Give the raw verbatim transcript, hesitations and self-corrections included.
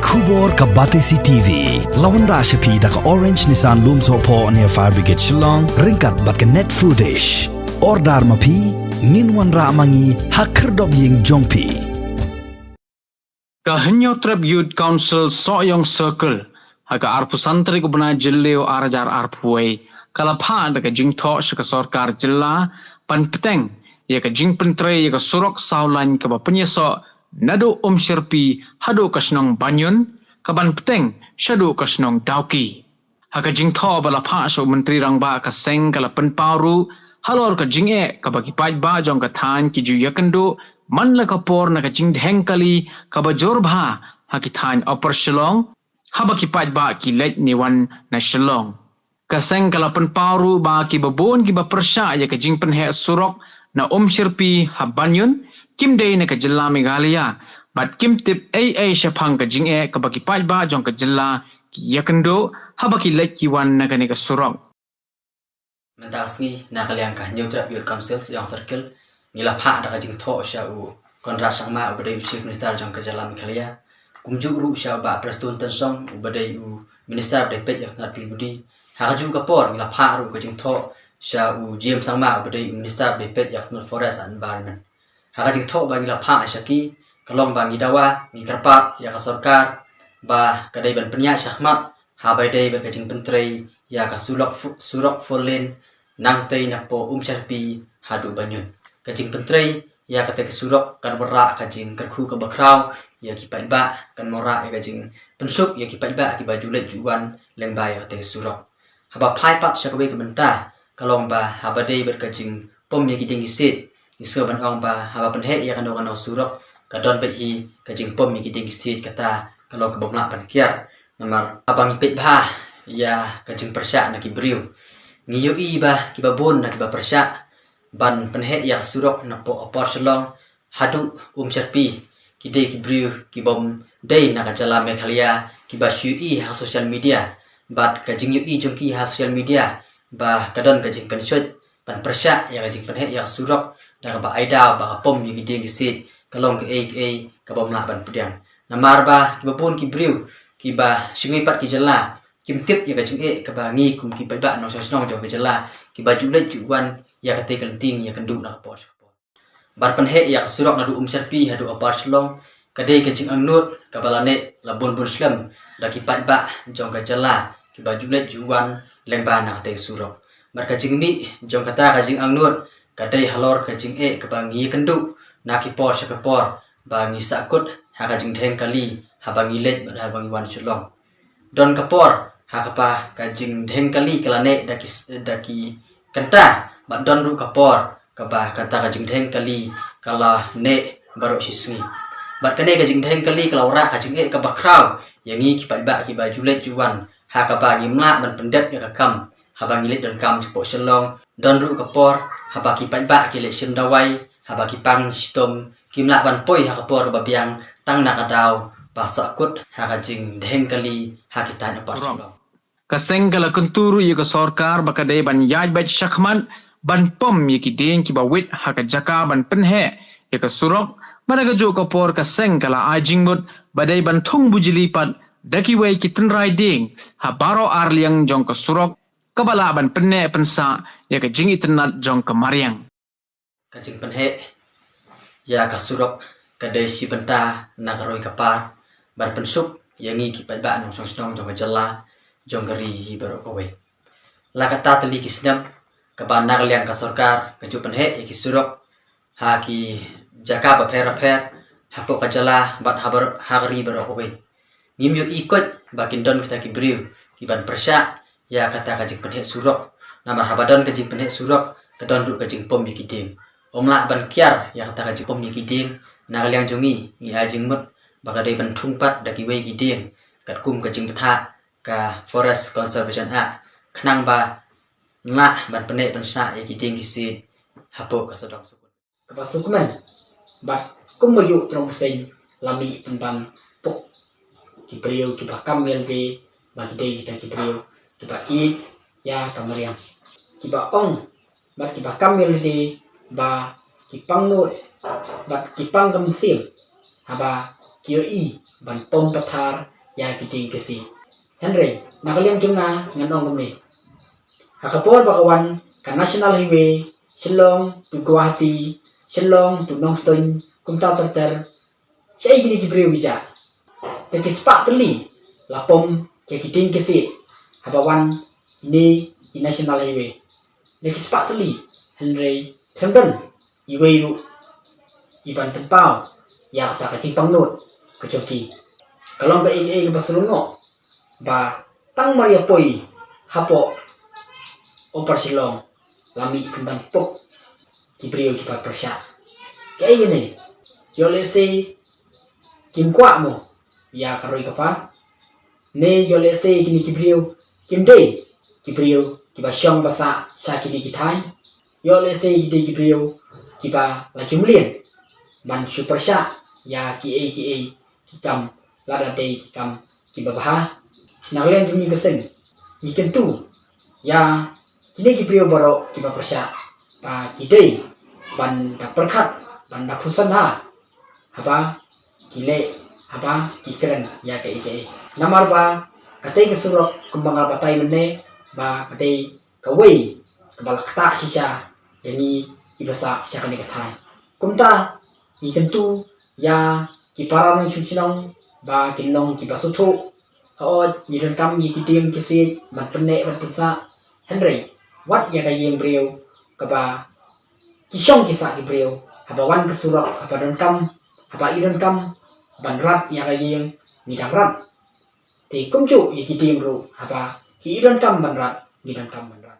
Khubor ka Batesi T V la wanrah sha phi da ka Orange Nissan Lumsohphoh near Fire Brigade Shillong, ryngkat bad ka Net Foodish. Order ma phi, ngin wanrah ma ngi ha khyrdop ïing jong phi. Ka Hynñiewtrep Youth Council Sohiong Circle ha ka arphew san tarik u bnai Jylliew ar hajar arphew wei ka la phah da ka jingthoh sha ka sorkar jylla ban bteng ïa ka jingpyntrei ïa ka surok saw laiñ kaba pynïasoh naduh Umshyrpi haduh ka shnong Banyun, kaban bteng shaduh ka shnong Dawki. Ha ka jingthoh ba la phah sha u Myntri Rangbah ka seng ka la pynpaw ruh halor ka jingeh kaba ki paidbah jong ka thaiñ ki ju ïakynduh man la ka por na ka jingdheng kali kaba jur bha ha ki thaiñ Upper Shillong, haba ki paidbah ki leit ne wan na Shillong. Ka seng ka la pynpaw ruh ba kiba bun kiba pyrshah ïa ka jingpynheh surok na Umshyrpi ha Banyun kim dei na ka jylla Meghalaya bad kim tip ei ei shaphang ka jingeh kaba ki paidbah jong ka jylla ki ïakynduh haba ki leit ki wan na kane ka surok. Mynta ka sngi na ka liang ka Hynñiewtrep Youth Council Sohiong Circle ngi la phah da ka jingthoh sha u Conrad Sangma uba dei u Chief Minister jong ka jylla Meghalaya, kumjuh ruh sha u Bah Prestone Tynsong uba dei u Minister ba dei peit ïa ka tnat P W D. Ha kajuh ka por ngi la phah ruh ka jingthoh sha u James Sangma uba dei u Minister ba dei peit ïa ka tnat Forest and Environment. Ha ka jingthoh ba ngi la phah sha ki, ka long ba ngi dawa, ngi kyrpad ïa ka sorkar ba ka dei ban pynïaid shakhmat haba ïadei bad ka jingpyntrei ïa ka surok fu-, surok four lane nangtei napoh Umshyrpi haduh Banyun. Ka jingpyntrei ïa katei ka surok kan wanrah ka jingkyrkhu kaba khraw ïa ki paidbah, kan wanrah ïa ka jingpynsuk ïa ki paidbah kiba ju leit ju wan lyngba ïa katei ka surok. Haba phai pat sha kawei ka bynta, ka long ba haba dei bad ka jingpom ïa ki dieng ki siej, ngi sngew ban ong ba haba pynheh ïa kano kano surok ka don beit hi ka jingpom ïa ki dieng ki siej, kata ka long kaba ym lah ban kiar. Namar haba ngi peit bha ïa ka jingpyrshah na ki briew, ngi ïohi ba kiba bun na kiba pyrshah ban pynheh ïa ka surok napoh Upper Shillong haduh Umshyrpi ki dei ki briew kibym dei na ka jylla Meghalaya kiba shu ïohi ha social media. Bad ka jingïohi jong ki ha social media ba ka don ka jingkynshoit ban pyrshah ïa ka jingpynheh ïa ka surok da kaba ai daw ba ka pom ïa ki dieng ki siej, ka long kaei kaei kaba ym lah ban pdiang. Namar ba kiba bun ki briew kiba shngoi pat ki jylla kim tip ïa ka jingeh kaba ngi kum ki paidbah nongshong shnong jong ka jylla kiba ju leit ju wan ïa katei ka lynti ngi ïakynduh na ka por sha ka por. Ban pynheh ïa ka surok naduh Umshyrpi haduh Upper Shillong ka dei ka jingangnud kaba la neh la bun bun snem da ki paidbah jong ka jylla kiba ju leit ju wan lyngba na katei ka surok. Bad ka jingmih jong kata ka jingangnud ka dei halor ka jingeh kaba ngi ïakynduh na ki por sha ki por ba ngi sahkut ha ka jingdheng kali haba ngi leit bad haba ngi wan Shillong. Don ka por ha kaba ka jingdheng kali ka la neh da ki s-, da ki kynta, bad don ruh ka por kaba kata ka jingdheng kali ka la neh baroh shi sngi. Bad kane ka jingdheng kali ka la wanrah ka jingeh kaba khraw ïa ngi ki paidbah kiba ju leit ju wan, ha kaba ngim lah ban pyndep ïa ka kam haba ngi leit donkam shapoh Shillong. Don ruh ka por haba ki paidbah ki leit shim dawai, haba ki pang shitom, kim lah ban poi ha ka por ba biang tang na ka daw ba sahkut ha ka jingdheng kali ha ki thaiñ Upper Shillong. Ka seng ka la kyntu ruh ïa ka sorkar ba ka dei ban ïaid beit shakhmat ban pom ïa ki dieng kiba wit ha ka jaka ban pynheh ïa ka surok. Bad ha kajuh ka por ka seng ka la ai jingmut ba dei ban thung bujli pat da kiwei ki tynrai dieng ha baroh ar liang jong ka surok, kaba lah ban pynneh pynsah ïa ka jingitynnad jong ka mariang. Ka jingpynheh ïa ka surok ka dei shi bynta na ka roi ka par ban pynsuk ïa ngi ki paidbah nongshong shnong jong ka jylla, jong ka ri hi baroh kawei. La katta tylli ki snem kaba na ka liang ka sorkar ka ju pynheh ïa ki surok ha ki jaka bapher bapher hapoh ka jylla bad ha bar-, ha ka ri baroh kawei. Ngim ïohi koit ba kin don kita ki briew kiban pyrshah ïa kata ka jingpynheh surok. Namar haba don ka jingpynheh surok ka don ruh ka jingpom ïa ki dieng. Ym lah ban kiar ïa kata ka jingpom ïa ki dieng. Na ka liang jong ngi, ngi ai jingmut ba ka dei ban thung pat da kiwei ki dieng katkum ka jingbthah ka Forest Conservation Act, khnang ba lah ban pynneh pynsah ïa ki dieng ki siej hapoh ka sawdong sukut. Kaba sngewkmen bad kumba ïoh tnat bseiñ la mih pynban pok ki briew kiba kam ïalade ba ki dei kita ki briew kiba ïeit ïa ka mariang, kiba ong bad kiba kam ïalade ba ki pang nud bad ki pang ka mynsiem haba ki ïohi ban pom pathar ïa ki dieng ki siej. Hynrei na ka liang jong nga ngan ong kumne, ha ka por ba ka wan ka National Highway Shillong to Guwahati, Shillong to Nongstoiñ, kumta ter ter, shaei kine ki briew ki jah? Da ki spah tylli la pom ïa ki dieng ki siej haba wan kine ki National Highway. Da ki spah tylli, hynrei khlem don iwei ruh i ban pynpaw ïa kata ka jingpangnud ka jong ki. Ka long kaei kaei kaba sngewlyngngoh ba tang mar ïa poi hapoh Upper Shillong la mih pynban pok ki briew kiba pyrshah. Kaei kane? Ïoh lehse kim kwah mo ïa ka roi ka par? Ne ïoh lehse kine ki briew kim dei ki briew kiba shong ba sah sha kine ki thaiñ? Ïoh lehse ki dei ki briew kiba la ju mlien ban shu pyrshah ïa kiei kiei ki kam, lada dei ki kam kiba bha? Na ka liang jong ngi ka seng, ngi kyntu ïa kine ki briew baroh kiba pyrshah ba ki dei ban da pyrkhat, ban da pyrshah bha haba ki leh, haba ki kren ïa kaei kaei. Namar ba katei ka surok kumba nga la batai mynne ba ka dei kawei kaba la ktah shisha ïa ngi kiba sah sha kane ka thaiñ. Kumta ngi kyntu ïa ki para nongshun shnong ba kin long kiba sngewthuh. Hooid, ngi donkam ïa ki dieng ki siej ban pynneh ban pynsah, hynrei wat ïa ka ïing briew kaba ki shong ki sah ki briew, haba wan ka surok, haba donkam, haba i donkam ban rat ïa ka ïing, ngi dang rat. Te kumjuh ïa ki dieng ruh, haba ki i donkam ban rat, ngi donkam ban rat.